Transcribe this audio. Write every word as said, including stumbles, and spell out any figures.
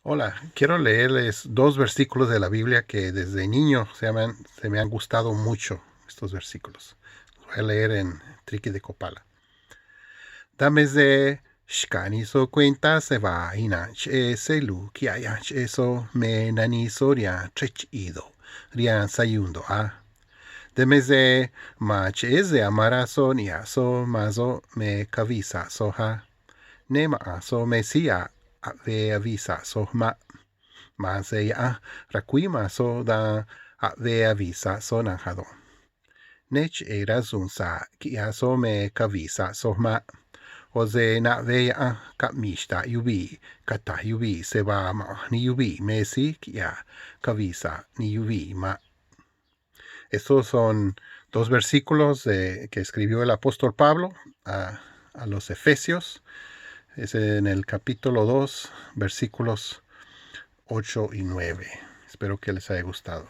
Hola, quiero leerles dos versículos de la Biblia que desde niño se me han, se me han gustado mucho estos versículos. Los voy a leer en triqui de copala. Dan me se xca̱j nij soꞌ cuentá se vaa ina̱nj cheꞌé se lu̱j quiꞌya̱j Yaꞌanj cheꞌé soꞌ me nanii soꞌ rihaan chrej chiꞌi̱i̱ do̱ꞌ, rihaan sayuun do̱ꞌ á. Dan me se ma̱an cheꞌé se amán rá soꞌ niꞌya̱j soꞌ man soꞌ me cavii sa̱ꞌ soj á. Né maꞌa̱n soꞌ me síí ya̱ aꞌvee avii sa̱ꞌ soj maꞌ. Ma̱an se Yaꞌanj ra̱cuíj man soꞌ dan aꞌvee avii sa̱ꞌ soj na̱nj ado̱nj. Né cheꞌe̱ rasu̱u̱n sa̱ꞌ quiꞌya̱j soꞌ me cavii sa̱ꞌ soj maꞌ. ꞌO̱ se naꞌvee Yaꞌanj caꞌmi̱i̱ xta̱ꞌ yuvii̱ cata̱j yuvii̱ se vaa maꞌa̱n nij yuvii̱ me síí quiꞌya̱j cavii sa̱ꞌ nij yuvii̱ maꞌ. Estos son dos versículos de, que escribió el apóstol Pablo a, a los Efesios. Es en el capítulo dos, versículos ocho y nueve. Espero que les haya gustado.